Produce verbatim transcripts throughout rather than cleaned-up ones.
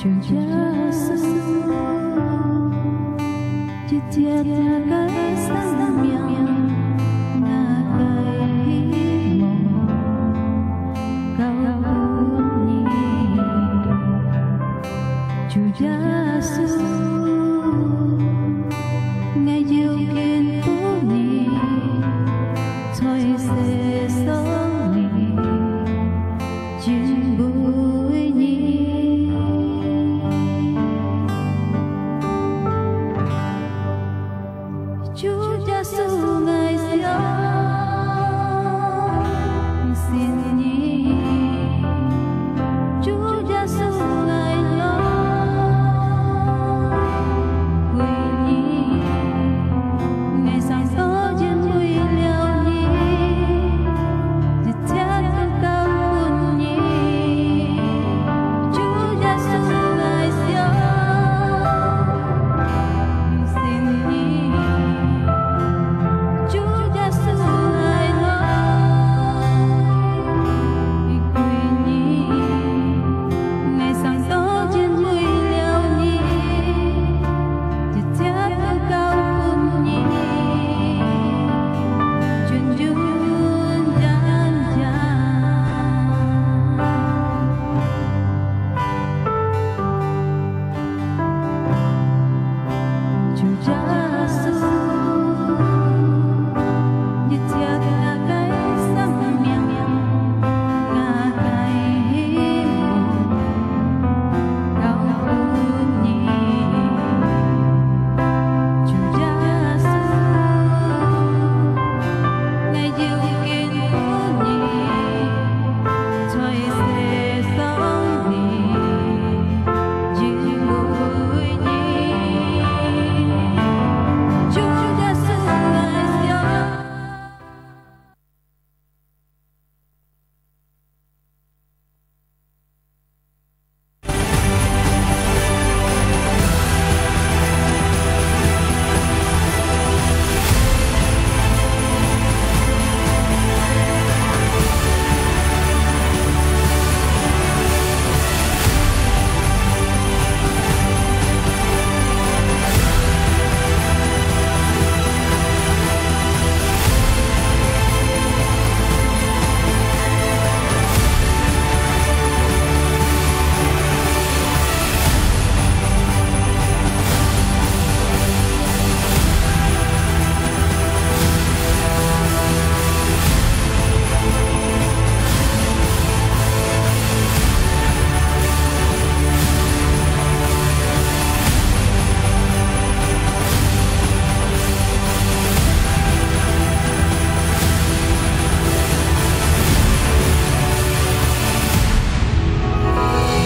主耶穌，一切个生命，𠊎个希望，交分你。主耶穌，𠊎要敬拜你，在世上你。 敬畏你。主耶穌，𠊎相信你。主耶穌，𠊎要歸你。𠊎生到敬畏了你。 一切都交分你。主耶穌，𠊎相信你。主耶穌，𠊎來歸你。𠊎生到敬畏了你。 一切都交分你，純純正正。主耶穌，一切个生命，𠊎个希望。 交分你。主耶穌，𠊎要敬拜你，在世上你，敬畏你。主耶穌，𠊎要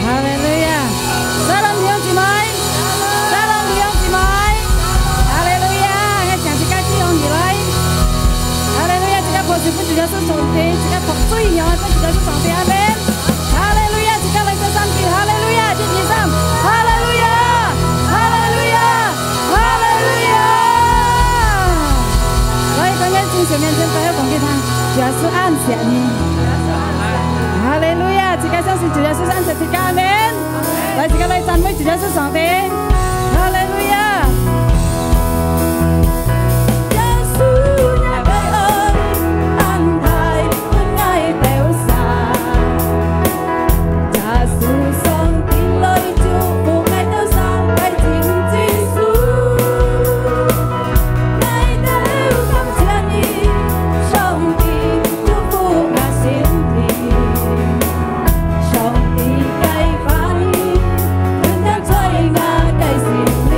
哈利路亞！Shalom，弟兄姊妹！Shalom，弟兄姊妹！哈利路亞！𠊎請自家起立起來！哈利路亞！自家拍手分主耶穌上帝，自家拍最響个分主耶穌上帝，阿門！哈利路亞！自家來做三句，哈利路亞！一二三，哈利路亞！哈利路亞！哈利路亞！來，在𠊎个心上面前，大家講給他，耶穌恁惜你。哈利路亞！自家相信主耶穌恁惜自家，阿門！ 來，自家來讚美主耶穌上帝。哈利路亞！耶穌若个愛恁大，分𠊎兜儕。耶穌上帝來祝福𠊎兜儕个真基督。𠊎兜感謝你，上帝。 祝福𠊎心靈，上帝个話語，存在在𠊎个心靈。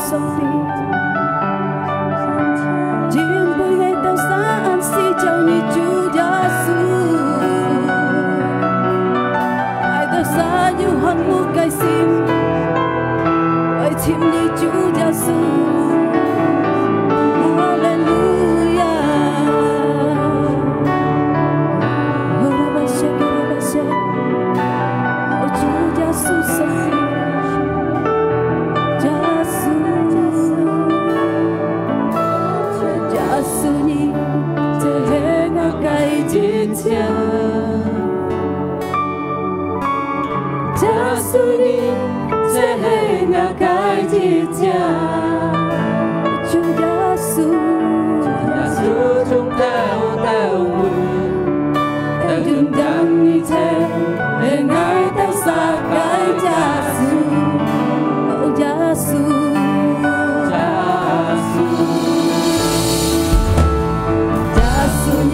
上帝，因為𠊎兜儕恁需要你，主耶穌。𠊎兜儕有渴慕个心，愛尋你，主耶穌。哈利路亞！哦，主耶穌上帝。 耶穌，耶穌你，就係𠊎个一切。耶穌你，就係𠊎个一切。主耶穌，主耶穌從頭到尾， 等等一切，係𠊎兜儕个耶穌，哦，耶穌，耶穌，耶穌你，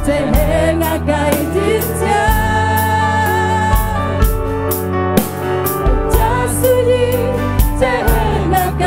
就係𠊎个一切。耶穌你，就係𠊎个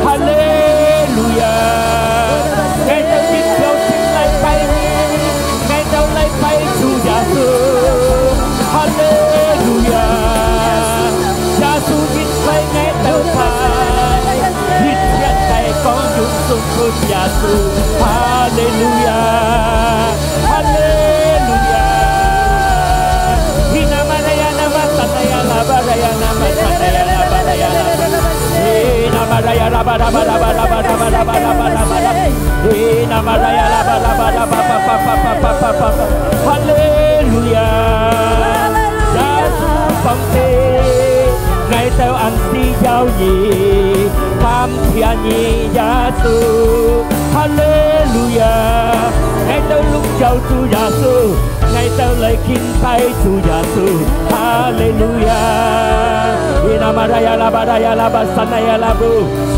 哈利路亞！𠊎兜一條心來拜你，𠊎兜來拜主耶穌。哈利路亞！耶穌因為𠊎兜拜，一切大光榮送分耶穌。哈利路亞！ 哈利路亞！哈利路亞！耶穌上帝，𠊎兜恁需要你，感謝你，耶穌。哈利路亞！𠊎兜榮耀主耶穌。 𠊎兜來敬拜主耶穌。哈利路亞！Hinamaraya labaraya labasanaya labu.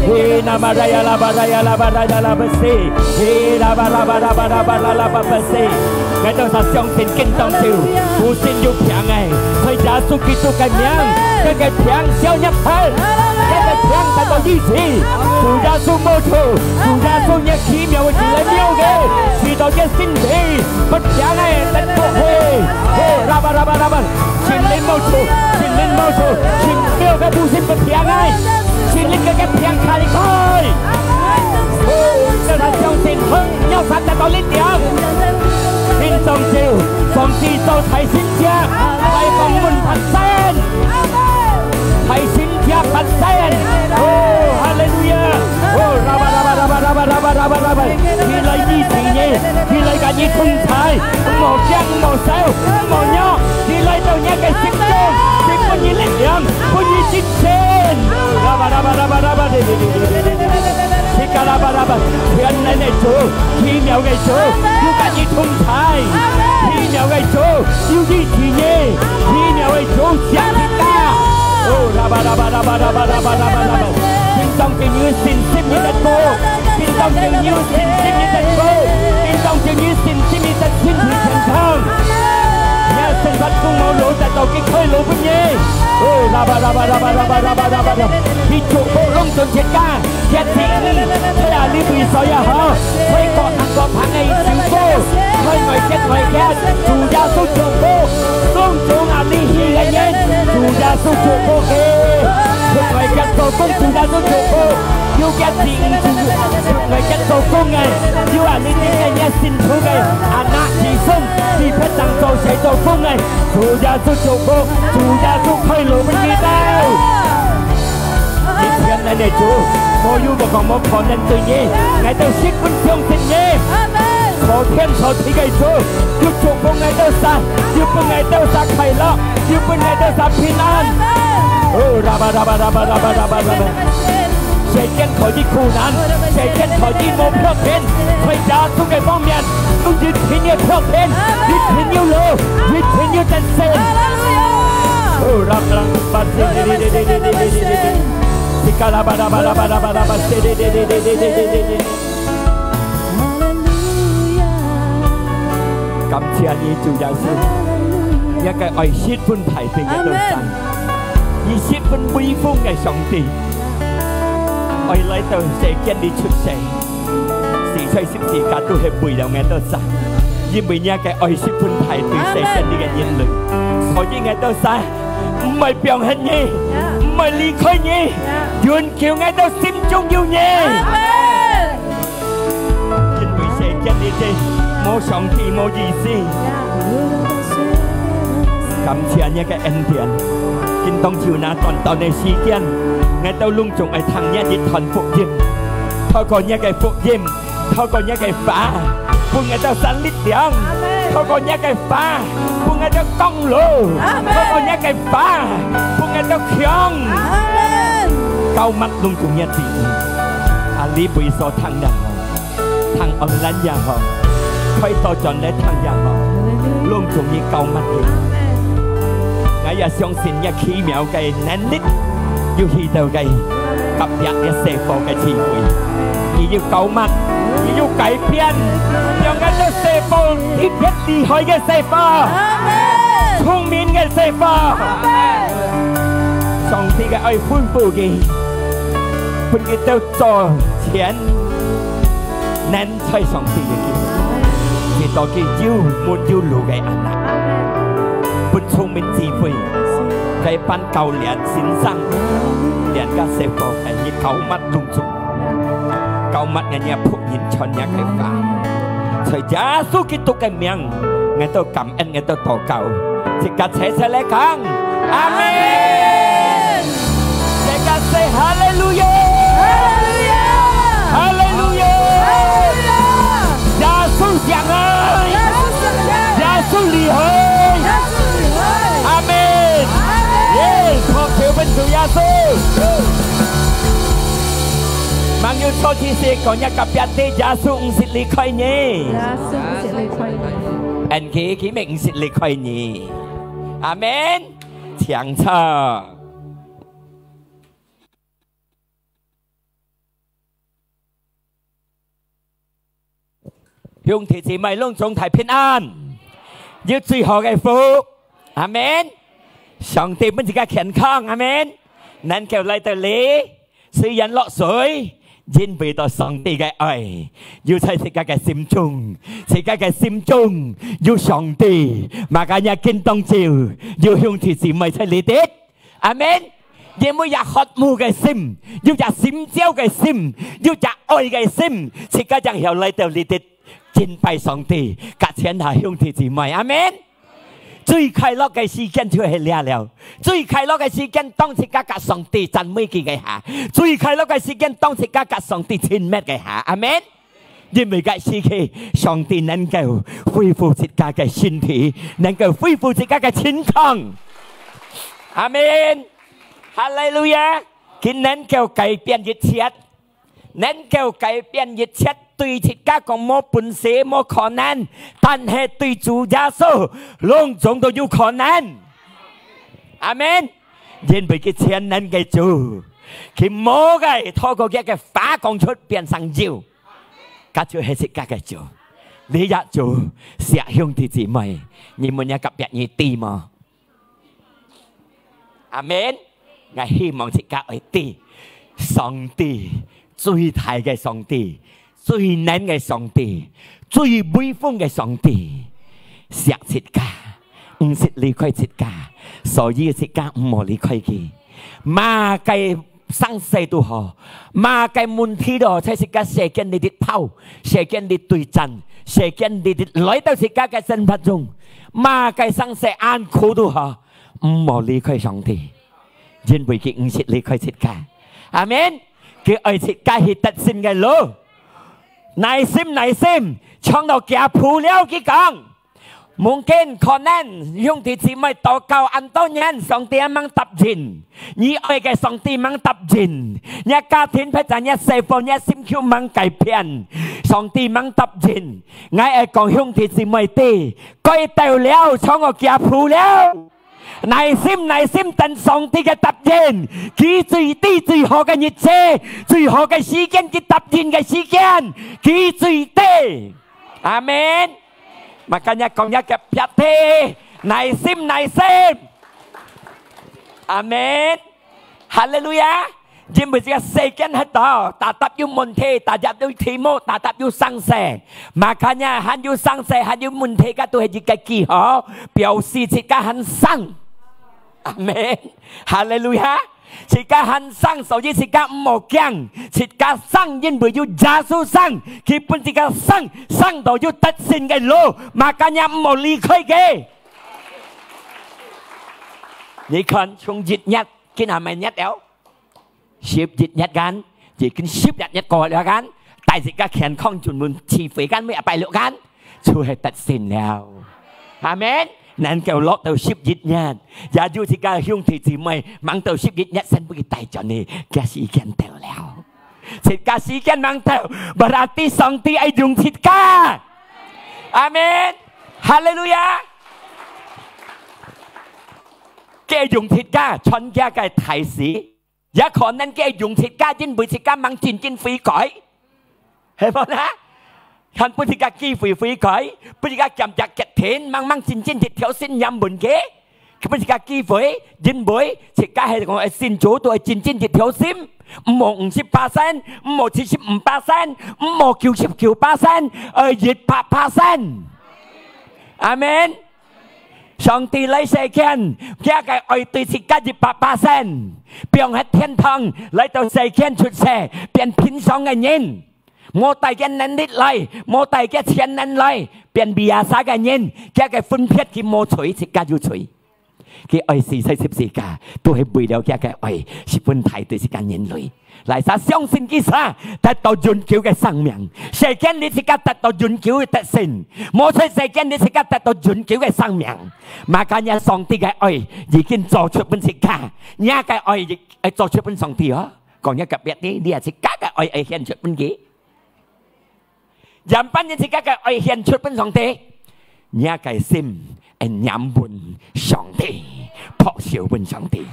Hinamaraya labaraya labaraya labasi. Hinabarabarabarabarabarabasi. 𠊎兜儕相信今當晝，有神有病个，在耶穌基督个名，這个病消滅忒，這个病得到醫治。主耶穌無錯，主耶穌你奇妙个治療个，使到這身體 不病个得福氣。哦，拉巴拉巴拉巴，聖靈無錯，聖靈無錯，聖靈个不信不病个，聖靈个个病開開。哦，叫他相信，好，要他得到力量。今當晝，上帝做大神蹟，來幫門發聲。 大神蹟發生。哦，哈利路亞！哦，拉巴拉巴拉巴拉巴拉巴拉巴拉巴，佢來醫治你，佢來佮你同在，毋好驚，毋好愁，毋好弱，佢來到你个心中，佢分你力量，分你精神。拉巴拉巴拉巴拉巴，西卡拉巴拉巴，全能个主，奇妙个主，有佮你同在，奇妙个主，有醫治你。 奇妙个主，上帝啊！哦，拉巴拉巴拉巴拉巴拉巴拉巴拉巴。今當晝你有信心，你得到；今當晝你有信心，你得到；今當晝你有信心，你得身體健康。你个生活中無路，得到佢開路分你。哦，拉巴拉巴拉巴拉巴拉巴拉巴拉。佢祝福攏總全家。 決志，在哪位所也好，在各行各業个手高，在外界外界，主耶穌祝福，攏總啊，你去个人，主耶穌祝福佢，在外界做工，主耶穌祝福，有決志，主，在外界做工个，有啊，你聽个，你信徒个，啊，那醫生，你別當做事做工个，主耶穌祝福，主耶穌開路分你兜。 你全能个主，無有無講無可能對你，𠊎兜十分相信你。阿門。造天造地个主，有祝福𠊎兜儕，有分𠊎兜儕快樂，有分𠊎兜儕平安。阿門。哦，拉巴拉巴拉巴拉巴拉巴拉巴。世間可以苦難，世間可以無平安，在耶穌个方面，有一定有平安，一定有路，一定有得勝。哈利路亞。哦，拉巴拉巴。 感謝你，主耶穌。你个愛十分大，對𠊎兜儕。阿門。你十分威風个上帝，愛來到世間裡出世，死在十字架都係為了𠊎兜儕，因為你个愛十分大，對世間裡个人類，所以𠊎兜儕 毋會放忒你，毋會離開你，永久𠊎兜心中有你。阿門。因為世間裡个無上帝無意思。感謝你个恩典，今當晝那短短个時間，𠊎兜攏總愛聽你一段福音，透過你个福音， 透過你个話，分𠊎兜生力量。阿門。透過你个話，分𠊎兜光路。阿門。透過你个話，分𠊎兜強。阿門。膏抹攏總你个子女，啊，你為所聽也好，聽online也好，開到轉來聽也好，攏總你膏抹佢。阿門。𠊎也相信你奇妙个能力，有許多个合一个社會个聚會，你有膏抹。佢有改變，讓𠊎兜細伙特別厲害个細伙，阿門。聰明个細伙。阿門。上帝个愛吩咐佢，分佢兜做全能在上帝个手，直到佢有滿有路个阿那，分聰明智慧，該班教練先生，連个細伙，係你教乜當中。 教乜𠊎若僕人傳若个話。在耶穌基督个名，𠊎兜感恩，𠊎兜禱告。自家齊齊來講，阿門。自家say哈利路亞！哈利路亞！哈利路亞！耶穌上愛！耶穌上愛！耶穌厲害！耶穌厲害！阿門。阿門。耶，拍手分主耶穌。 吂有坐之時，講若隔壁个，耶穌毋識離開你。耶穌毋識離開你。恩佢，佢乜毋識離開你。阿門。請坐。兄弟姊妹，攏總大平安，有最好个福。阿門。上帝分自家健康，阿門。能夠來到這，雖然落水，因為到上帝个愛，有在自家个心中，自家个心中有上帝，makanya今當晝有兄弟姊妹在這地。 阿門。因為有渴慕个心，有隻心焦个心，有隻愛个心，自家正曉來到這地敬拜上帝，佮全下兄弟姊妹。阿門。最快樂个時間就係這了，最快樂个時間當自家佮上帝讚美佢个下，最快樂个時間當自家佮上帝親密个下。阿門。 因為該時刻，上帝能夠恢復自家个身體，能夠恢復自家个健康。阿門。哈利路亞！佢能夠改變一切，能夠改變一切。對自家講無本事、無可能，但係對主耶穌，攏總都有可能。阿門。因為佢全能个主，佢無个透過佢个話講出變成有。 該就係自家个主。這隻主惜兄弟姊妹，你問若隔壁你知無？阿門。𠊎希望自家愛知，上帝，最大个上帝，最能个上帝，最威風个上帝，惜自家，毋識離開自家，所以自家毋好離開佢。麼个 生事都好，麼个問題都好，在自家世間裡底跑，世間裡對戰，世間裡底來到自家个生活中，麼个生事恁苦都好，毋好離開上帝，因為佢毋識離開自家。阿門。佢愛自家去得勝个路。耐心，耐心，唱到佢步了，佢講。 Mungkin可能兄弟姊妹禱告恁多年，上帝吂答應。你愛个上帝吂答應。若家庭或者若生活，若心臼吂改變，上帝吂答應。𠊎愛講兄弟姊妹知，該到了，唱到佢步了。耐心，耐心等上帝个答應，佢最知最好个日子，最好个時間，佢答應个時間，佢最知。 阿門。Makanya講若隔壁知，耐心，耐心。阿門。哈利路亞。因為這个世間係到，tetap有問題，tetap有題目，tetap有生事。Makanya還有生事，還有問題，該都係一个記號，表示自家還生。阿門。哈利路亞。 自家還生，所以自家毋好驚。自家生，因為有耶穌生，佢分自家生，生到有得勝个路，makanya毋好離開佢。你看，從一月，今下麼月了？十一月間，已經十一月過了間，帶自家健康，專門聚會間，每一拜六間。 就係得勝了。阿門。能夠落到十一月，也有自家兄弟姊妹，吂到十一月先分佢帶轉去，佢時間到了。自家時間吂到，berarti上帝愛用自家。阿門。哈利路亞。佢愛用自家，傳佢个大使。 也可能佢用自家，因為自家吂真正悔改，係無啦？還分自家機會悔改，分自家檢查決定，慢慢真正一條心黏穩佢，分自家機會，因為自家係講愛信主，都愛真正一條心，毋好五十巴仙，毋好七十五巴仙，毋好九十九巴仙，愛一百巴仙。阿門。上帝來世間，佢个愛對自家一百巴仙，放忒天堂，來到世間出世，變平常个人。 無帶个能力來，無帶个才能來，變biasa个人，佢个分別佢無罪，自家有罪。佢愛死在十字架，都係為了佢个愛，十分大對自家人類。來，啥相信佢啥，得到永久个生命。世間裡自家得到永久个得勝，無在世間裡自家得到永久个生命。Makanya上帝个愛已經做出分自家，你个愛亦愛做出分上帝哦。講一個別个，你也自家个愛愛獻出分佢。 仰般你自家个愛獻出分上帝，若个心愛黏穩上帝，拍手分上帝。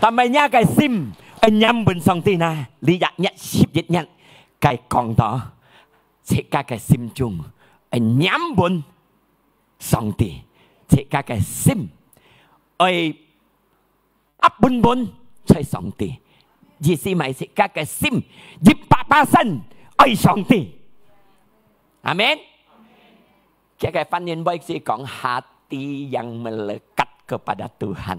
但係若个心愛黏穩上帝呢？這一月十一月，該講到自家个心中愛黏穩上帝，自家个心愛 壓穩穩在上帝，意思嘛係自家个心一百巴仙愛上帝。阿門。這个翻譯本係講hati yang melekat kepada Tuhan，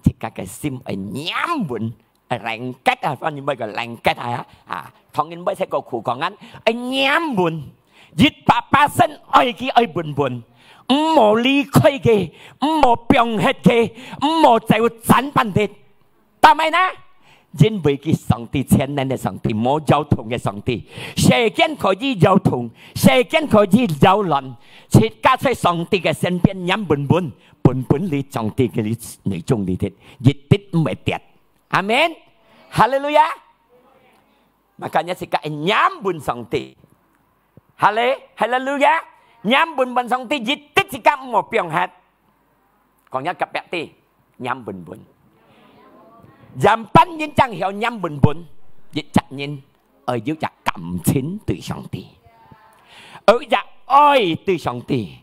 自家个心愛黏穩，愛lengket啊，翻譯本个lengket啊，啊，唐人本寫个苦講緊，愛黏穩。 一百巴仙愛佢愛穩穩，毋好離開佢，毋好放忒佢，毋好走散半忒。但係呢，因為佢上帝全能个上帝，無搖動个上帝，世間可以搖動，世間可以擾亂，自家在上帝个身邊黏穩穩，穩穩裡上帝个內中裡頭，一滴毋會跌。阿門。哈利路亞。 Makanya自家黏穩上帝。哈利，哈利路亞！黏穩穩上帝，一滴自家毋好放忒。講一個別个，黏穩穩。仰般人正曉黏穩穩，一隻人愛有隻感情對上帝，愛有隻愛對上帝，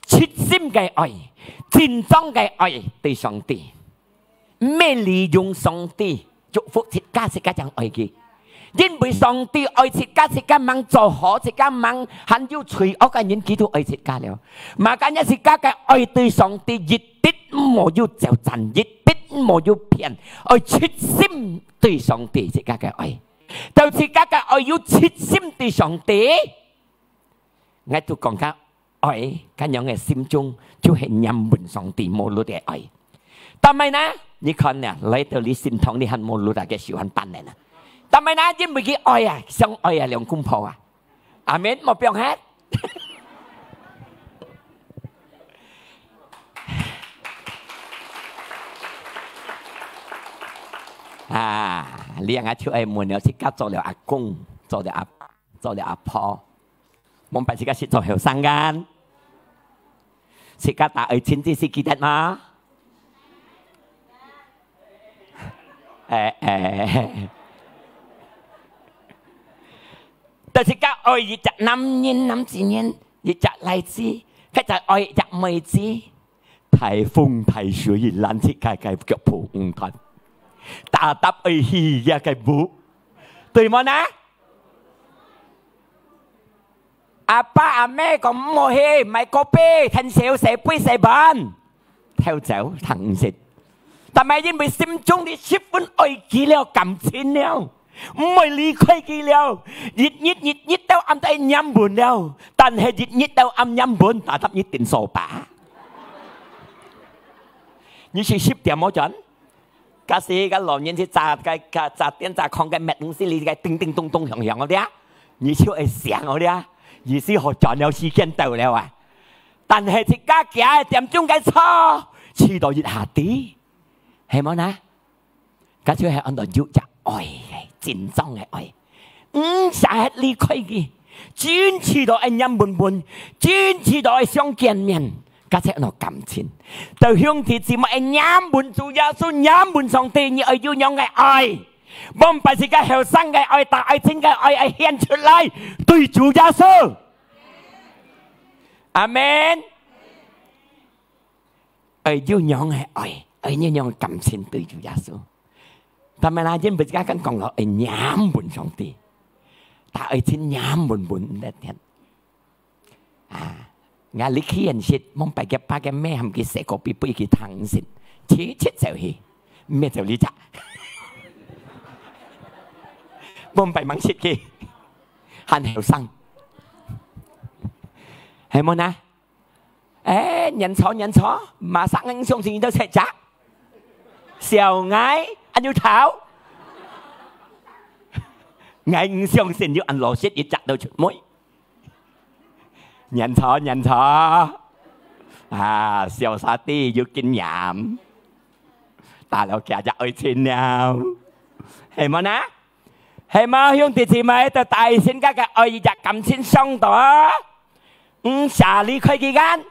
切心个愛，真正个愛對上帝。 毋係利用上帝祝福自家，自家正愛佢。因為上帝愛自家，自家吂做好，自家吂還有罪惡个人，佢都愛自家了。Makanya自家个愛對上帝一滴毋好有走散，一滴毋好有偏，愛切心對上帝自家个愛。到自家个愛有切心對上帝，𠊎都講个 愛，恁樣个心中就係黏穩上帝無律个愛。但係呢，你看呢，來到你心堂，你還無律啊，个時候還單人啊。但係呢，因為佢愛啊，相愛啊，兩公婆啊。阿門，莫放忒。啊，你啊，就愛問了，自家做了阿公，做了阿，做了阿婆。 往擺自家識做後生人，自家打愛情之時記得嗎？欸，欸。但自家愛一隻男人、男子人，一隻倈子，或者愛一隻妹子，大風大水，攔自家个腳步毋斷，tetap愛去佢个屋，對無呢？ 阿爸阿姆講毋好去，買kopi，𢯭手，洗杯洗碗，偷走，通毋食。但係因為心中你十分愛佢了，感情了，毋會離開佢了，一日一日到暗都愛黏穩了。但係一日到暗黏穩，tetap一定掃把。你係十點無轉？ 假使个老人去炸个，个炸店炸糠个，搣東西，你个叮叮咚咚響響个了，你就會想个了，意思好轉了，時間到了啊。但係自家幾點鐘个車，遲到一下子，係無呢？該就係安到有隻愛个，真正个愛。 毋捨得離開佢，堅持到愛黏穩穩，堅持到愛相見面，該才安到感情。到兄弟姊妹愛黏穩主耶穌，黏穩上帝，你愛有樣个愛，毋係自家後生个愛，大愛情个愛，愛顯出來，對主耶穌。阿門。愛有仰个愛，愛有仰个感情對主耶穌。但係啦，因為自家敢講咯，愛黏穩上帝，大愛情黏穩穩毋得停。 啊，𠊎離開人時，望拜个爸个姆喊佢洗個杯杯佢聽先，直直走去，毋係走呢隻。望拜吂識佢，還後生。係無呢？欸，年初年初，馬上𠊎相信你都食隻。笑𠊎，恁有頭。𠊎毋相信有恁老實一隻都出妹。 年初，年初。啊，小沙弟有經驗，打了佢隻愛情了，係無呢？係無，兄弟姊妹，到大神家个愛一隻感情上到，毋捨離開佢間，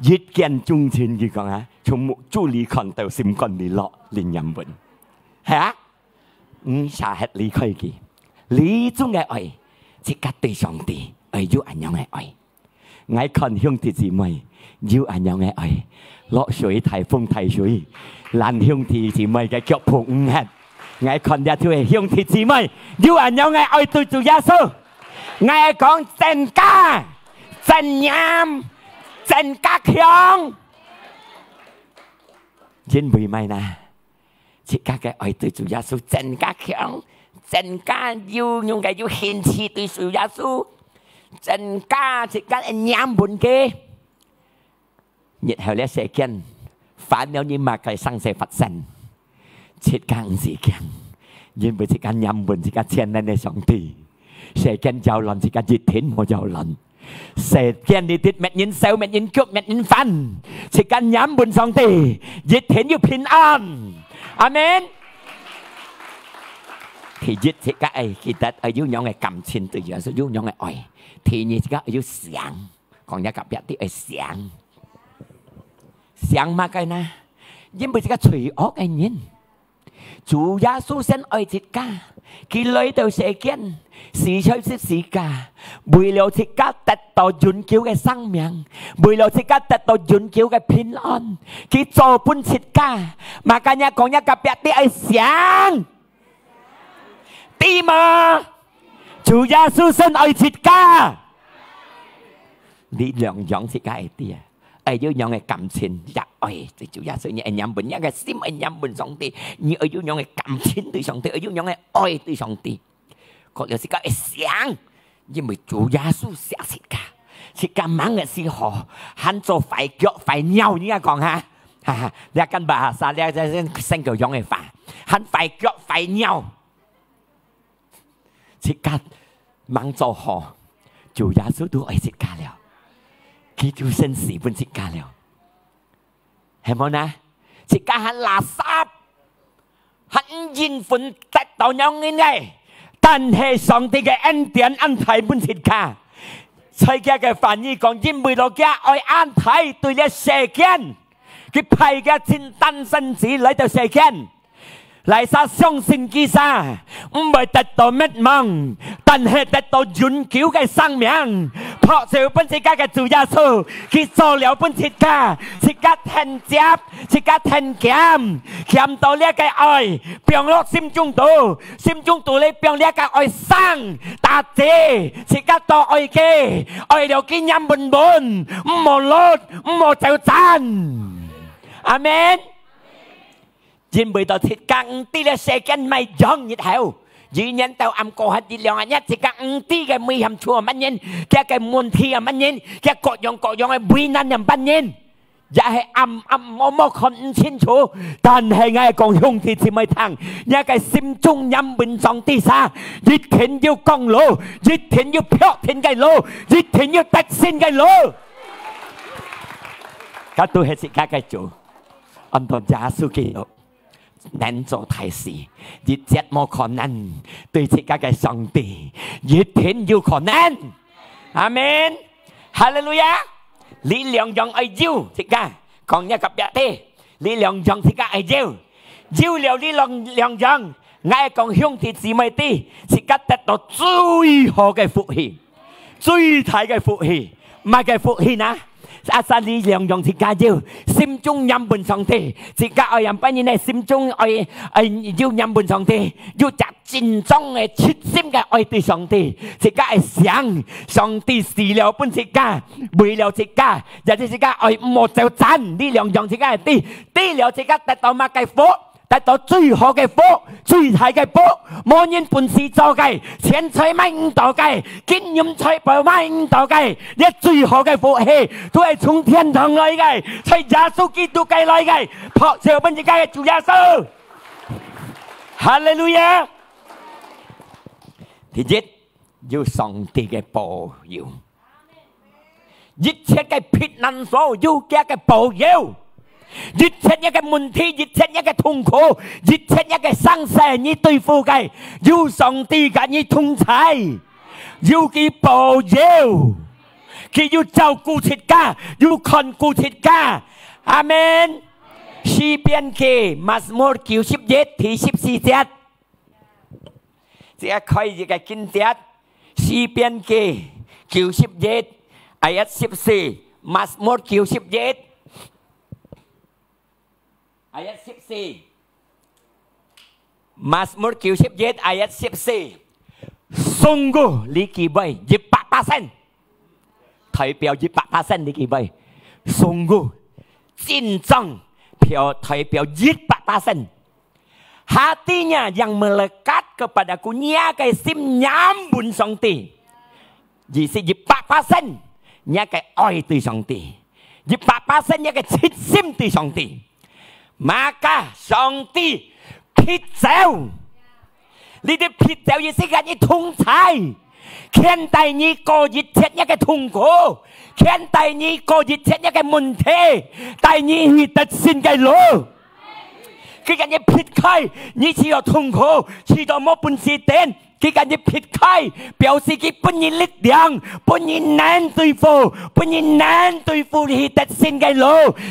一見鍾情，佢講啊，從目珠裡看到心肝裡落，恁黏穩，係啊？ 毋捨得離開佢。這種个愛，自家對上帝愛有恁樣个愛。𠊎看兄弟姊妹有恁樣个愛，落水、颱風、大水，攔兄弟姊妹个腳步毋核。𠊎看這就係兄弟姊妹有恁樣个愛對主耶穌。𠊎講真假，真黏，真加強。因為麼个呢？ 自家个愛對主耶穌真加強，真加有用个有興趣對主耶穌，真加自家个黏穩佢。日後這世間，煩惱你麼个生事發生，自家毋使驚，因為自家黏穩自家全能个上帝。世間擾亂，自家一定無擾亂。 世間裡底，乜人愁，乜人急，乜人煩，自家黏穩上帝，一定有平安。阿門。第一，自家愛記得，愛有仰个感情對耶穌，有仰个愛。第二，自家愛有想，講一个別个愛想。想麼个呢？因為自家罪惡个人， 主耶穌先愛自家，佢來到世間，死在十字架，為了自家得到永久个生命，為了自家得到永久个平安，佢做分自家。Makanya講一个別个愛想，知無？主耶穌先愛自家。 你兩樣自家愛知啊，愛有仰个感情，也愛對主耶穌，你愛黏穩，你个心愛黏穩上帝，你愛有仰个感情對上帝，愛有仰个愛對上帝。過了自家愛想，因為主耶穌惜自家，自家吂个時候，還做壞腳壞貓，你也講哈，哈哈，你跟bahasa，你這先教用个話，還壞腳壞貓。 自家吂做好，主耶穌都愛自家了，佢就先死分自家了，係無呢？自家還垃圾，還毋應份得到仰人个，但係上帝个恩典恁大分自家。在佢个話語講，因為到佢愛恁大對這世間，佢派佢个親單生子來到世間， 哪儕相信佢儕，毋會得到滅亡，但係得到永久个生命。拍手分自家个主耶穌，佢做了分自家，自家跈接，自家跈撿，撿到這个愛，放落心中肚，心中肚裡放這个愛生，打子，自家多愛佢，愛了佢黏穩穩，毋好落，毋好走散。阿門。 因為到自家毋知這世間麼樣日後，一年到暗過下一兩日，自家毋知个危險出麼人，佢个問題啊麼人，佢各樣各樣个危難啊麼人，也係暗暗摸摸看毋清楚。但係𠊎講兄弟姊妹聽，若个心中黏穩上帝儕，一定有光路，一定有確定个路，一定有得勝个路。該都係自家个主。 安到耶穌基督能做大事，一切無可能，對自家个上帝一定有可能。阿門。哈利路亞！這兩樣愛有，自家講一个別个，這兩樣自家愛有，有了這兩，兩樣， 𠊎講兄弟姊妹知，自家得到最好个福氣，最大个福氣，麼个福氣呢？啊，三你兩樣自家有，心中念分上帝，自家愛仰般呢？心中愛，愛有念分上帝，有隻真正个、切心个愛對上帝，自家愛想，上帝死了分自家，為了自家，也係自家愛毋好走散，你兩樣自家愛知，知了自家得到麼个福？ 得到最好个福，最大个福，無人本事做个，錢財買毋到个，金銀財寶買毋到个，這最好个福氣，都係從天堂來个，在耶穌基督个來个，拍手分自家个主耶穌。哈利路亞！第一，有上帝个保佑。 一切个避難所有佢个保佑，一切一个問題，一切一个痛苦，一切一个生死，你對付个，有上帝佮你同在，有佢保佑，佢有照顧自家，有看顧自家。阿門。詩篇記，Mazmur九十一第十四節。 這開一个經節，詩篇記九十一，ayat十四，Mazmur九十一，ayat十四，Mazmur九十一，ayat十四。Sungguh，你記位，一百巴仙。 代表一百巴仙，你記位。Sungguh，真正，表，代表一百巴仙。Hatinya yang melekat kepada-Ku，若个心念分上帝，意思一百巴仙，若个愛對上帝，一百巴仙，若个切心對上帝。 Maka上帝撇走，你兜撇走意思佮你同在，牽帶你過一切若个痛苦，牽帶你過一切若个問題，帶你去得勝个路。佢佮你撇開，你試著痛苦，試著無本事頂， 佢佮你撇開，表示佢分你力量，分你能對付，分你能對付你得勝个路。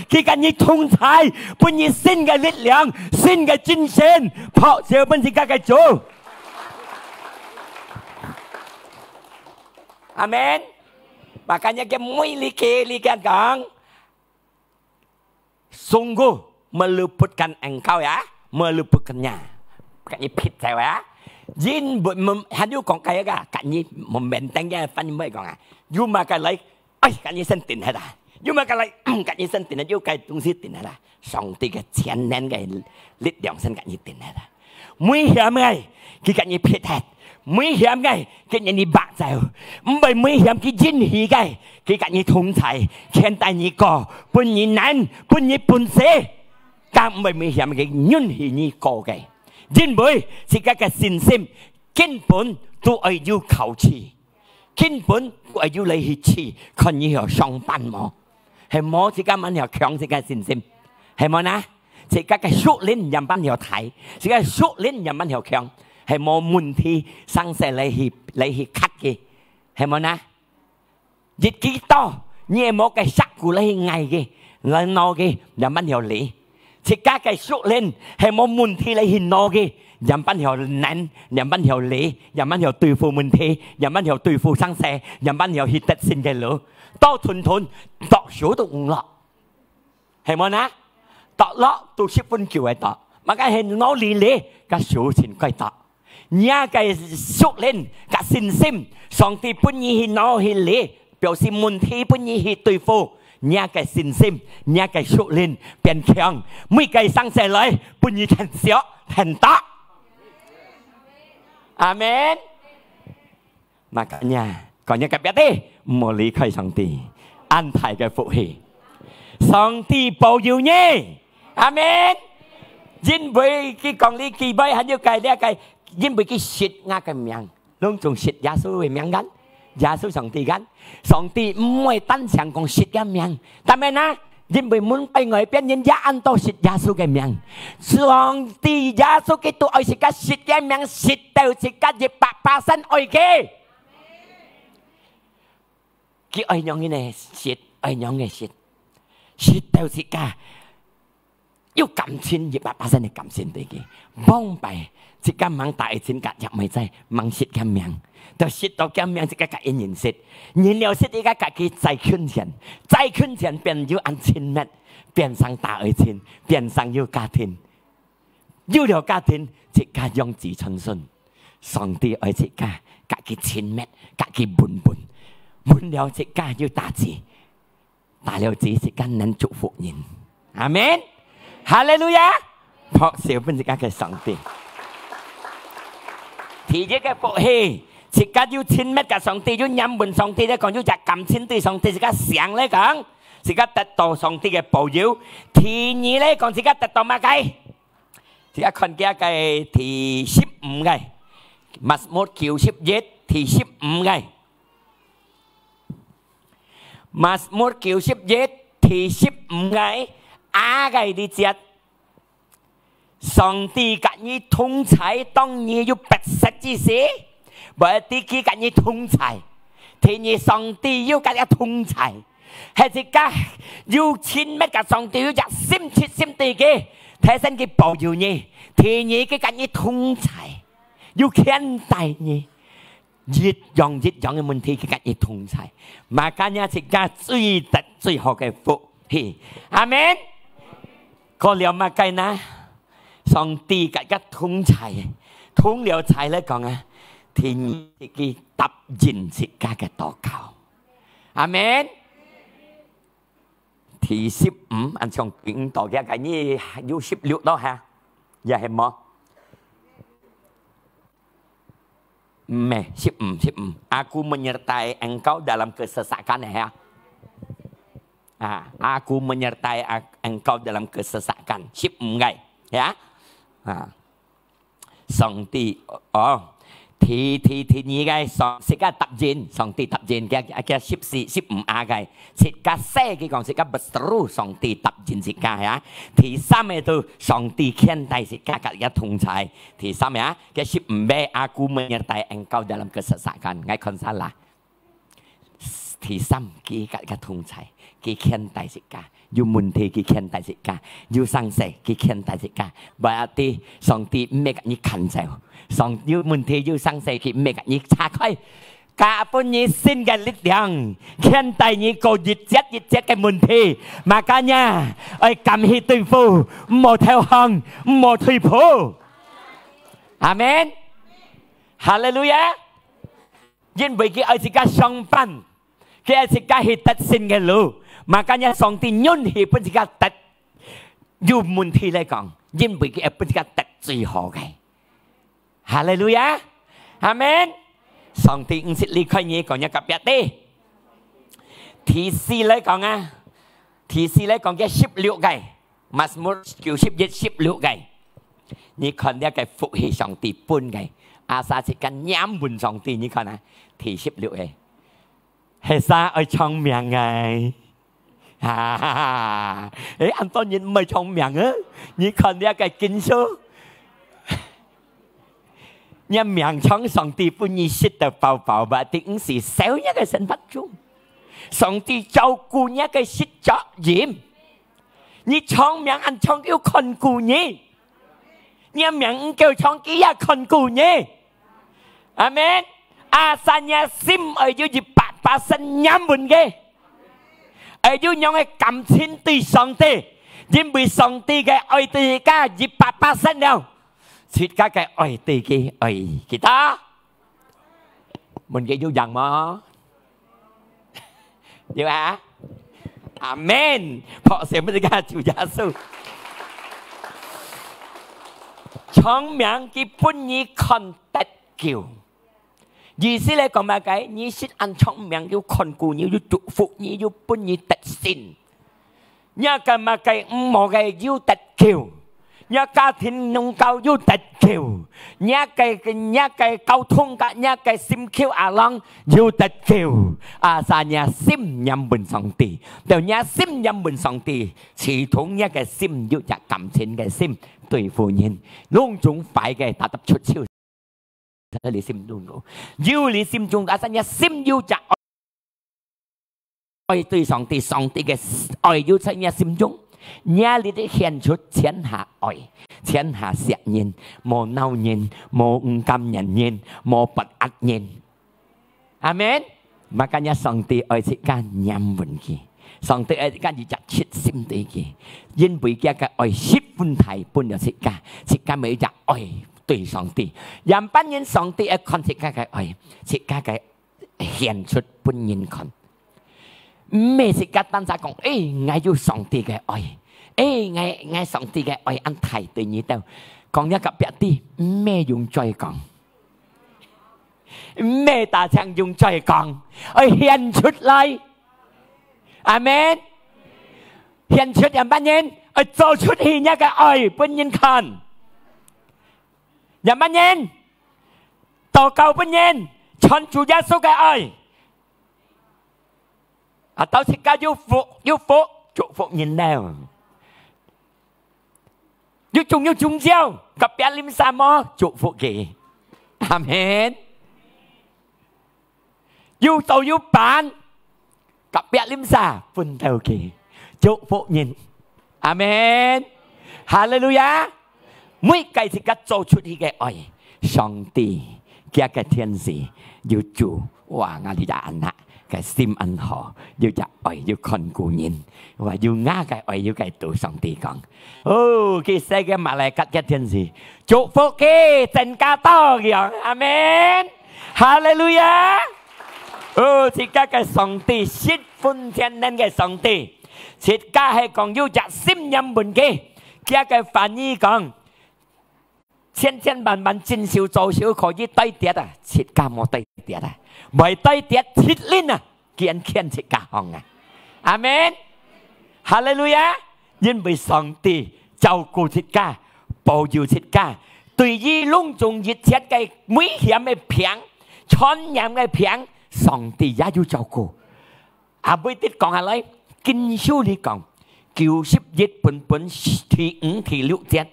佢佮你同在，分你新个力量，新个精神，拍手分自家个主。阿門。Makanya佢每日佢，你佮講， Sungguh meluputkan engkau ya, meluputkannya. Kat nyi phit cai ya. Jin bu-, mem-, hanyu kong kaya ka, kat nyi membenteng ya, fan mai kong ah. Yu ma ka lai, ai, kat nyi sen tin hada. Yu ma ka lai, kat nyi sen tin hada, yu kai tung si tin hada. Song ti ka chien nen ka lit liang sen kat nyi tin hada. 危險个，佢甲你撇忒；危險个，佢甲你拔走；毋會危險，佢引起个，佢甲你同在，牽帶你過，分你能，分你本事，甲毋會危險个，允許你過个。因為自家个信心根本都愛有考試。 根本愛有來去試，看你曉上班無？係無？自家慢曉強自家信心，係無呢？自家个屬靈仰般曉大，自家屬靈仰般曉強，係無問題，生事來去，來去cut佢，係無呢？一幾多，你係無个石鼓來去挨佢，來惱佢，仰般曉理？ 自家个屬靈係無問題來去惱佢，仰般曉能，仰般曉理，仰般曉對付問題，仰般曉對付生事，仰般曉去得勝个路，到吞吞，到手都毋落，係無呢？到落都十分久个到，嘛个係惱理理，甲手真快到。 若个屬靈甲信心，上帝分你去惱去理，表示問題分你去對付。若个信心，若个屬靈變強，每个生事來，分你趁少趁多。阿門。Makanya，講一个別个，毋好離開上帝，恁大个福氣。上帝保佑你。 阿門。因為佢講你幾倍，還有个了个，因為佢識𠊎个名，攏總識耶穌个名kan，耶穌上帝kan，上帝毋會單淨講識个名，但係呢，因為門背外邊人也恁多識耶穌个名，上帝耶穌基督愛自家識个名，識到自家一百巴仙愛佢。佢愛仰般呢識，愛仰般識，識到自家有感情，一百巴仙个感情對佢。往擺，自家吂打愛情，甲若妹仔，吂識佢命，到識到佢命，自家甲佢認識，認了識，自家甲佢再近前，再近前變有恁親密，變成打愛情，變成有家庭。有了家庭，自家養子孫孫。上帝愛自家，甲佢親密，甲佢穩穩，穩了自家有打子。 打了子，自家能祝福人。阿門。哈利路亞！拍手分自家个上帝。第一个福氣，自家有親密个上帝，有黏穩上帝，來講有隻感情對上帝，自家想來講，自家得到上帝个保佑。第二來講，自家得到麼个？自家看佢个第十五个，Mazmur九十一，第十五个。 Mazmur九十一第十五个A个呢節，上帝甲你同在，當你有迫切之時，berarti佢甲你同在。第二，上帝有甲你同在，係自家有親密个上帝，有隻心切心對佢，提升佢保佑你。第二，佢甲你同在，有牽帶你。 一樣一樣个問題，佢甲你同在。Makanya自家最得最好个福氣。阿門。過了麼个呢？上帝甲佢同在，同了在來講啊，天佢答應自家个禱告。阿門。第十五，恁像頂到个，个你有十六咯哈，也係無？ Meh, 十五，十五。Aku menyertai engkau dalam kesesakan, ya. Ah, aku menyertai a-, engkau dalam kesesakan. 十五个，ya. Ah. 上帝，哦，第，第，第二个，上，自家答應，上帝答應，佢，佢十四，十五A个，自家寫，佢講自家berseru，上帝答應自家，ya。第三个都，上帝牽帶自家，甲佢同在。第三个，啊， Kaya 十五B，Aku menyertai engkau dalam kesesakan。𠊎看煞啦。第三，佢甲，甲同在，佢牽帶自家，有問題佢牽帶自家，有生死佢牽帶自家。Berarti上帝毋係甲你牽走，上，有問題有生死佢毋係甲你拆開，加分你新个力量，牽帶你過一節一節个問題。Makanya，愛敢去對付，毋好投降，毋好退步。 阿門。哈利路亞。因為佢愛自家相伴，佢愛自家去得勝个路。Makanya上帝允許分自家得有問題來講，因為佢愛分自家得最好个。哈利路亞。阿門。上帝毋識離開你，講你隔壁个。第四來講啊，第四來講，佢十六个。 Mazmur九十一十六个，你看這个福氣上帝分个，asal自家黏穩上帝，你看啊，第十六个，係儕愛長命个？哈哈哈！誒，恁多人毋愛長命啊！你看這个經書，你命長，上帝分你食到飽飽吧，定毋係少一个生活中。上帝照顧你个食著飲。 你長命恁長，佢看顧你。你命毋夠長，佢也看顧你。阿門。Asal你心愛有一百巴仙黏穩个，愛有樣个感情對上帝，因為上帝个愛對自家一百巴仙了，自家个愛對佢愛幾多？ 問佢有贏無？有啊？阿門！拍手分自家主耶穌。長命佢分你看得久。意思來講麼个？你食恁長命，有看顧你，有祝福你，有分你得勝。 若个麼个毋好个有得救，若家庭弄搞有得救，若个，若个交通甲若个心臼阿郎有得救，asal若心黏穩上帝，就若心黏穩上帝，始終若个心有隻感情个心對付人，攏總壞个打得出手。 在你心中哦，有你心中，asal若心有隻愛對上帝，上帝个愛有在若心中，若日日顯出全下愛，全下惜人，無惱人，無毋甘願人，無發閼人。阿門。Makanya上帝愛自家黏穩佢，上帝愛自家一隻切心對佢，因為佢个愛十分大分了自家，自家每一隻愛對上帝。樣般人上帝愛看自家个愛，自家个顯出分人看。毋係自家單單講，誒，𠊎有上帝个愛，誒，𠊎，𠊎上帝个愛恁大對你兜。講一個別个，毋係用嘴講，毋係單淨用嘴講，愛顯出來。阿門。顯出樣般人，愛做出去若个愛分人看。樣般人，禱告分人，傳主耶穌个愛。啊，到自家有福，有福，祝福人了。有種，有種照，隔壁鄰舍無，祝福佢。阿門。有做有辦，隔壁鄰舍分到佢，祝福人。阿門。哈利路亞。每個自家做出去个愛，上帝，佢个天使，有主，哇，𠊎這隻anak，个心恁好，有隻愛，有看顧人，哇，有𠊎个愛，有个對上帝講，哦，佢使个malaikat个天使，祝福佢，增加多樣。阿門。哈利路亞。哦，自家个上帝，十分全能个上帝，自家係講有隻心黏穩佢，佢个翻譯講，千千萬萬，今修早修可以對跌啊，自家無對跌啊，毋會對跌，切輪啊，佢恁牽自家項啊。阿門。哈利路亞。因為上帝照顧自家，保佑自家，對於攏總一切个危險个病、傳染个病，上帝也有照顧。啊，尾直講下來，經書裡講，九十一本本第五、第六節，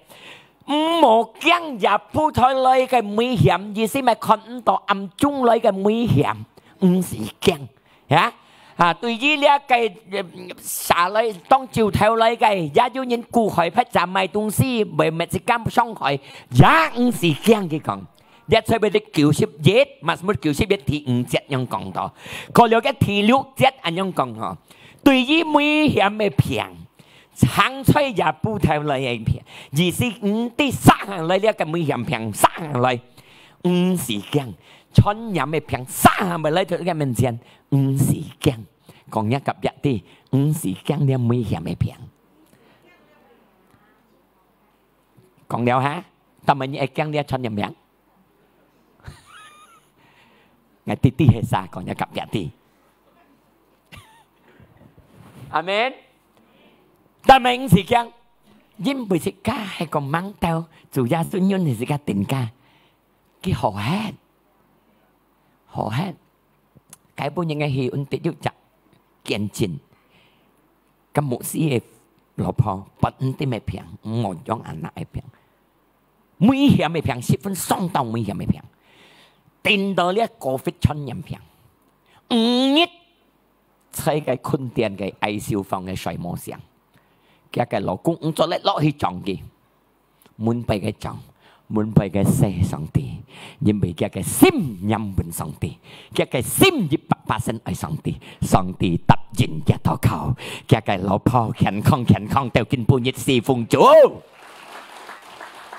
毋好驚這步台來个危險，意思係看毋到暗中來个危險，毋使驚。 呀，啊，對於這个，呃，射來當晝頭來个，也有人顧害，或者賣東西，會滅自家傷害，也毋使驚。佢講，這出邊个九十一，Mazmur九十一第五節樣講到，過了个第六節恁樣講吼，對於危險个病，行在這步頭來个病，意思毋知殺下來這个危險病，殺下來，毋使驚，傳染个病，殺下來到佢个面前， 毋使驚。講若隔壁知，毋使驚這危險个病。講了哈，但係你會驚這傳染病？𠊎知知係啥，講若隔壁知。阿門。但係毋使驚，因為自家係講吂到，主耶穌用你自家定家，佢好核，好核。 該本人个戲，𠊎得有隻見證，該牧師个老婆發毋知麼病，毋好講anak个病，危險个病，十分相當危險个病，頂到這COVID傳染病，五日在該困殿个ICU房个睡無醒，佢个老公毋做得落去撞佢。 門背个撞，門背个細上帝，因為佢个心仰望上帝，佢个心一百巴仙愛上帝，上帝答應佢禱告，佢个老婆健康健康到今晡日侍奉主。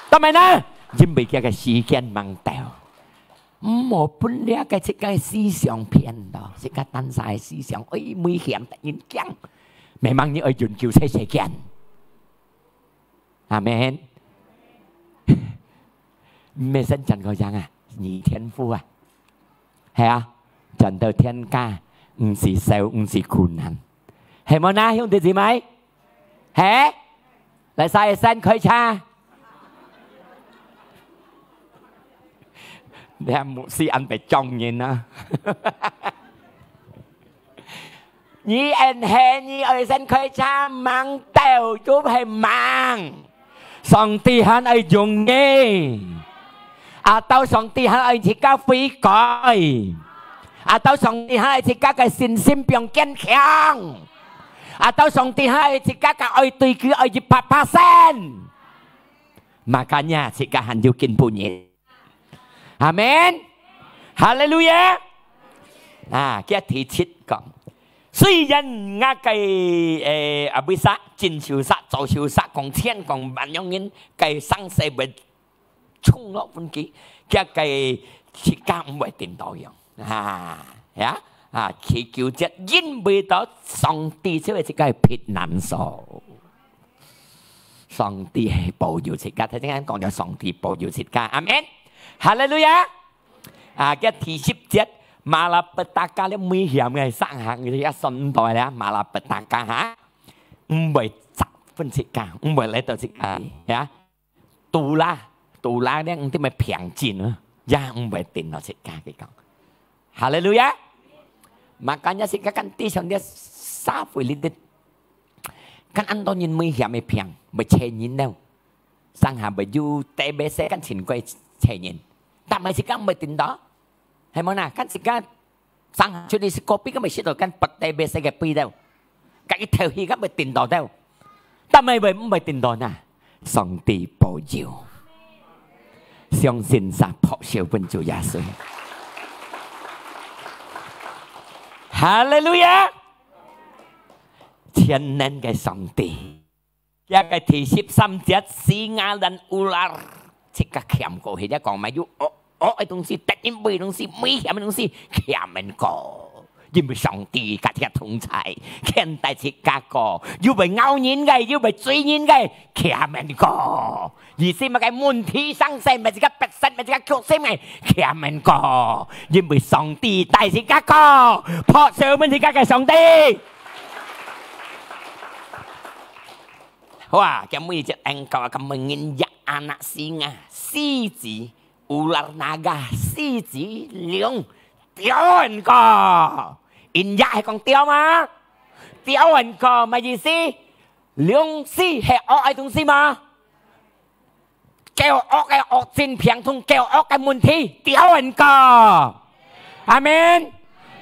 但係呢，因為佢个時間吂到，毋好分這个自家个思想騙到，自家單儕个思想，哎，危險，得人驚，memang你愛研究這世間。 阿門。毋係先轉過樣啊，你天父啊，係啊，轉到天家，毋使愁，毋使苦難，係無呢，兄弟姊妹？係，來，儕先開車？你看牧師恁會撞人啊！ 你恩係你愛先開車吂到，就係吂。上帝還愛用你。啊，到上帝還愛自家悔改。啊，到上帝還愛自家个信心變堅強。啊，到上帝還愛自家个愛對佢愛一百percent。Makanya自家還有今晡日。阿門。哈利路亞。啊，佢第七講，雖然𠊎个，誒，啊，為啥，真受啥，早受啥，講千講萬樣人，个生死會衝落分佢，佢个自家毋會顛倒樣。啊，呀，啊，第九節，因為到上帝就係自家个避難所。上帝係保佑自家，頭先講到上帝保佑自家，阿門。哈利路亞。啊，佢第十節，malapetaka了危險个，上行也算毋到了，malapetaka哈，毋會砸分自家，毋會來到自家，呀。Tulah，tulah呢，毋知咩平靜啊，也毋會顛倒自家，佢講。哈利路亞。Makanya自家kan地上个社會裡底，kan恁多人危險个病，會死人了。上下會有TBC kan真快死人，但係自家毋會顛倒，係無啦？Kan自家上下出去食kopi，kan會食到kan TBC个病了，kan一頭去，kan會顛倒了，但係會毋會顛倒呢？上帝保佑，相信啥，拍手分主耶穌。哈利路亞！全能个上帝。 佢个第十三節，singa dan ular，自家潛過去，佢講嘛，有惡，惡个東西，敵人个東西，危險个東西，潛毋過。因為上帝佮佢同在，牽帶自家過，有會咬人个，有會追人个，潛毋過。意思麼个問題生死，毋係自家逼身，毋係自家決心个，潛毋過。因為上帝帶自家過，拍手分自家个上帝。 哇，佢每隻人講啊，佢每人一anak singa，獅子，ular naga，獅子、龍，丟很高。人也係講丟嗎？丟很高，麼意思？龍獅係惡个東西嗎？ 救惡个惡症病痛，救惡个問題，丟很高。阿門。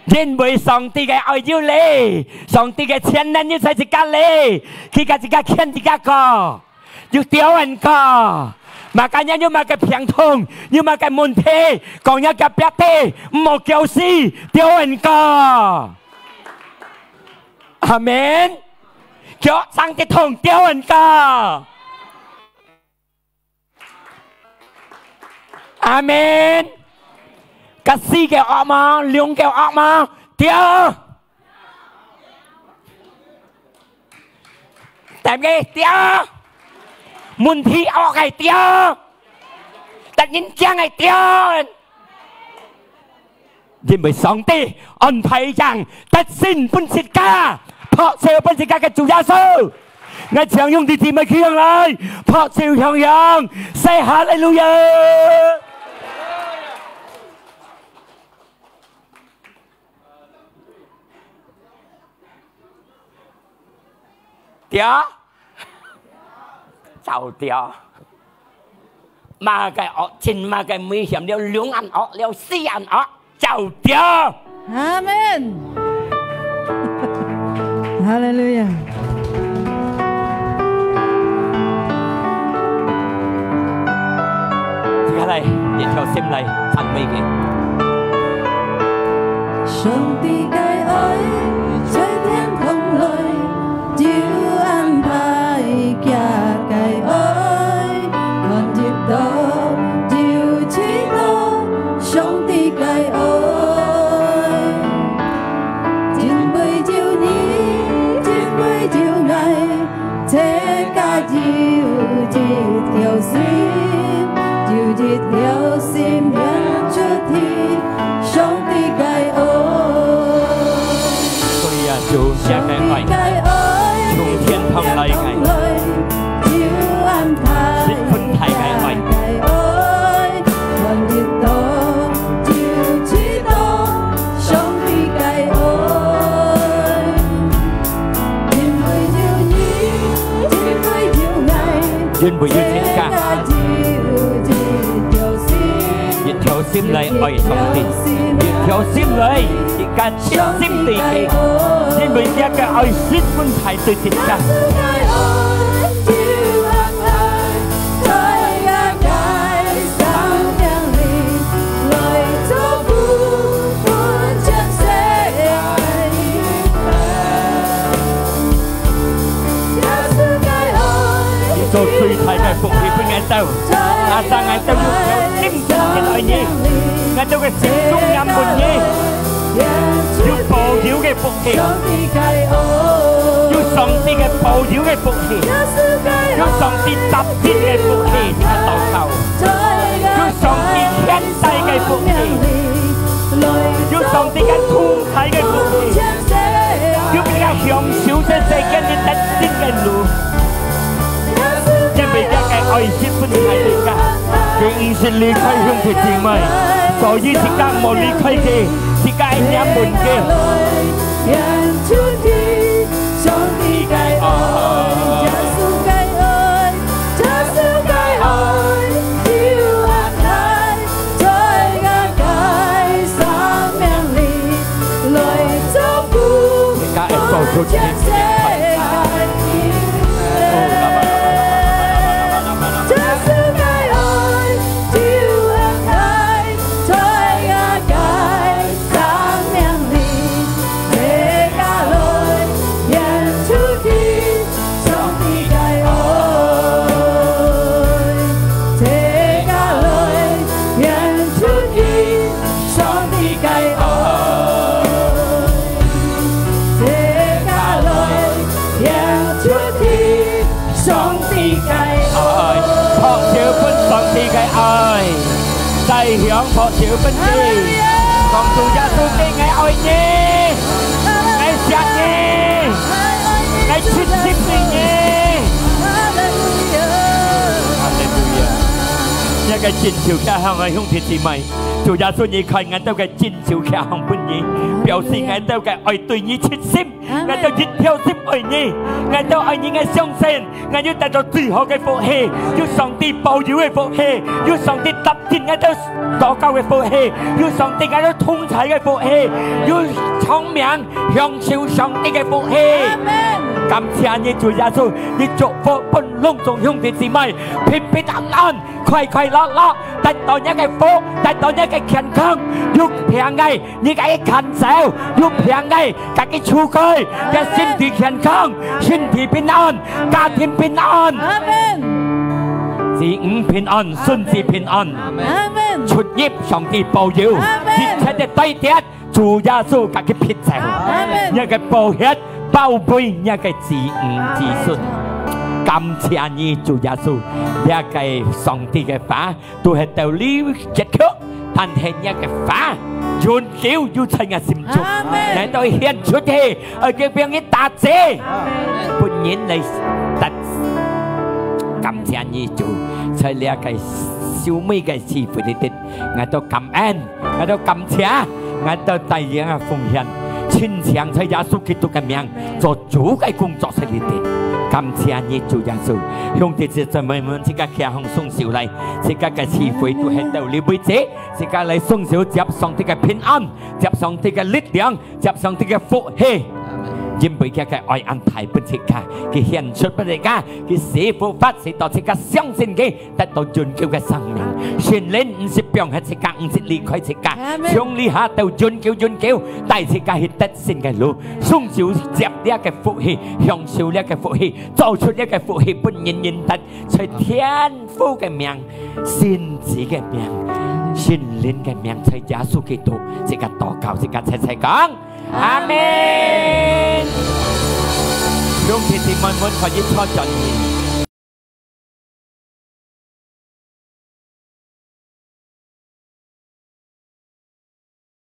因為上帝个愛有你，上帝个全能有在自家裡，佢佮自家牽自家過，有丟很高。Makanya有麼个病痛，有麼个問題，講若隔壁个，毋好叫死，丟很高。阿門。腳生个痛，丟很高。 阿門。該獅个惡嗎？龍个惡嗎？丟。對毋對？丟。問題惡个丟。得人驚个丟。 因為上帝安排贏得勝分自家，拍手分自家个主耶穌。𠊎請兄弟姊妹企起來，拍手響響，say哈利路亞！ 丟，走丟。麼个惡，真麼个危險，了龍恁惡，了死恁惡，走丟。阿門。哈利路亞。接下來，一條心來讚美佢。 上帝个愛在天堂來，就安排佢个愛，看得到，就知道上帝个愛。因為有你，因為有𠊎， 自家有一條心，有一條心向出去，上帝个愛。所以啊，就將个愛，上帝个愛，從天堂來个，從天堂來，就安排十分大个愛。 看得到，就知道上帝个愛。因為有你，因為有𠊎，因為有自家，自家有一條心，一條心來愛上帝，一條心來，自家盡心對佢，因為這个愛十分大對自家。 你做最大个福氣分𠊎兜，阿爸，𠊎兜有條心來愛你，𠊎兜个心中仰望你，有保佑个福氣，有上帝个保佑个福氣，有上帝搭緊个福氣，聽禱告，有上帝牽帶个福氣，有上帝个同在个福氣。 有比較享受這世間个得勝个路。因為這个愛十分大个家，佢毋識離開兄弟姊妹，所以自家莫離開佢，自家愛仰望佢。 自家愛做出你个愛。拍手分上帝个愛，大聲拍手分佢。講主耶穌，𠊎愛你，𠊎惜你，𠊎盡心對你。哈利路亞！這个真手擎䟘个兄弟姊妹，主耶穌，你看𠊎兜个真手擎䟘分你，表示𠊎兜个愛對你盡心。 𠊎兜一條心愛你，𠊎兜愛你，𠊎相信，𠊎有得到最好个福氣，有上帝保佑个福氣，有上帝答應𠊎兜禱告个福氣，有上帝𠊎兜同在个福氣，有聰明享受上帝个福氣。阿們。感謝你，主耶穌，你祝福分攏總兄弟姊妹平平安安，快快樂樂，得到你个福，得到你个健康，有病个 你个牽走，有病个，自家除開，个身體健康，身體平安，家庭平安，阿們。子女平安，孫子平安，阿們。出入上帝保佑，阿們。一切个災跌，主耶穌自家撇走，阿們。你个寶血包圍你个子女子孫。感謝你，主耶穌，這个上帝个話， 都係道理結局，但係若个話永久有在若心中。阿們。來到獻出去，愛叫別人打折，阿們。分人來得。感謝你主，在這个收尾个聚會裡底，𠊎兜感恩，𠊎兜感謝，𠊎兜帶領个奉獻，親像在耶穌基督个名，做 主个工作在裡底。感謝你，主耶穌。兄弟姊妹們，自家擎䟘雙手來，自家个聚會都係到這為止，自家來雙手接上帝个平安，接上帝个力量，接上帝个福氣。因為佢个愛恁大分自家，佢獻出分自家，佢死復活，使到自家相信佢， 得到永久个生命。聖靈毋係放忒自家，毋係離開自家，阿們。從這下到永久永久，帶自家去得勝个路。雙手接這个福氣，享受這个福氣，做出這个福氣，分人人得，在天父个名、聖子个名、聖靈个名，在耶穌基督，自家禱告，自家齊齊講。 阿們。兄弟姊妹們，可以坐轉去。